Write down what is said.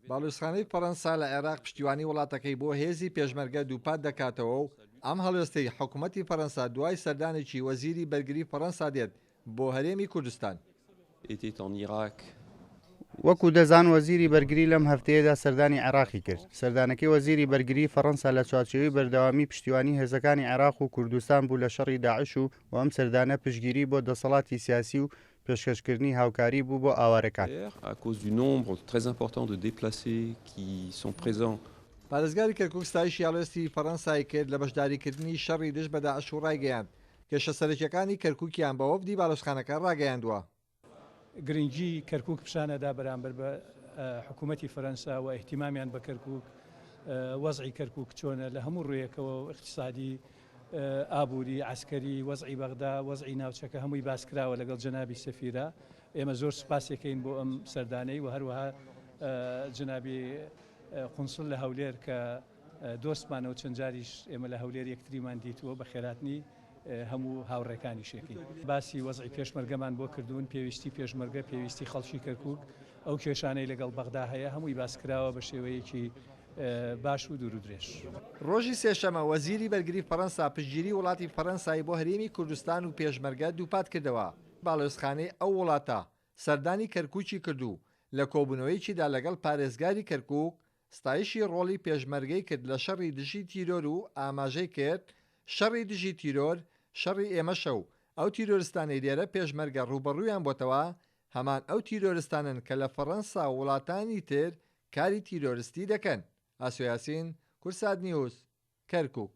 باڵیۆزخانەی فەرەنسا لە عێراق پشتیوانی وڵاتەکەی بۆ هێزی پێشمەرگە دووپات دەکاتەوە و ئەم هەڵوێستەی حکومەتی فەرەنسا دوای سەردانێکی وەزیری بەرگری فەرەنسا دێت بۆ هەرێمی کوردستان. وەکو دەزان وەزیری بەرگری لەم هەفتەیەدا سەردانی عێراقی کرد. سەردانەکەی وەزیری بەرگری فەرەنسا لە چوارچێوەی بەردەوامی پشتیوانی هێزەکانی عێراق و کوردستان بوو لە شەڕی داعش و ئەم سەردانە پشتگیری بۆ دەسەڵاتی سیاسی و پێشکەشکردنی هاوکاری بوو بۆ ئاوارەکان. پارێزگاری کەرکوک ستایشی هەڵوێستی فەرەنسای کرد لە بەشداریکردنی شەڕی دژ بە داعش و ڕایگەیاند، کێشە سەرەکییەکانی کەرکوکیان بە وەفدی باڵیۆزخانەکە ڕاگەیاندووە. گرنگی کەرکوک پیشانەدا بەرامبەر بە حکوومەتی فەرەنسا و ئیهتیمامیان بە کەرکوک، وەزعی کەرکوک چۆنە لە هەموو ڕوویەکەوە و ئیقتیسادی، ئابووری، عەسکەری، وەزعی بەغدا، وەزعی ناوچەکە هەمووی باس کراوە لەگەڵ جەنابی سەفیرا. ئێمە زۆر سوپاسیەکەین بۆ ئەم سەردانەی و هەروەها جەنابی قونسڵ لە هەولێر کە دۆستمانە و چەند جاریش ئێمە لە هەولێر یەکتریمان دیتووە، بەخێرهاتنی هەموو هاوڕێکانیشیەکەین. باسی وەزعی پێشمەرگەمان بۆ کردوون، پێویستی پێشمەرگە، پێویستی خەڵکی کەرکووک، ئەو کێشانەی لەگەڵ بەغدا هەیە هەمووی باس کراوە بە شێوەیەکی باش و دوور و درێژ. ڕۆژی سێشەمە وەزیری بەرگری فەرەنسا پشتگیری وڵاتی فەرەنسای بۆ هەرێمی کوردستان و پێشمەرگە دووپات کردەوە، باڵیۆزخانەی ئەو وڵاتە سەردانی کەرکووکی کرد و لە کۆبوونەوەیەکیدا لەگەڵ پارێزگاری کەرکووک ستایشی ڕۆڵی پێشمەرگەی کرد لە شەڕی دژی تیرۆر و ئاماژەی کرد، شەڕی دژی تیرۆر شەڕی ئێمەشە و ئەو تیرۆرستانەی لێرە پێشمەرگە ڕووبەڕوویان بۆتەوە هەمان ئەو تیرۆرستانەن کە لە فەڕەنسا و وڵاتانی تر کاری تیرۆرستی دەکەن. ئاسۆ یاسین، کوردسات نیوز، کەرکوک.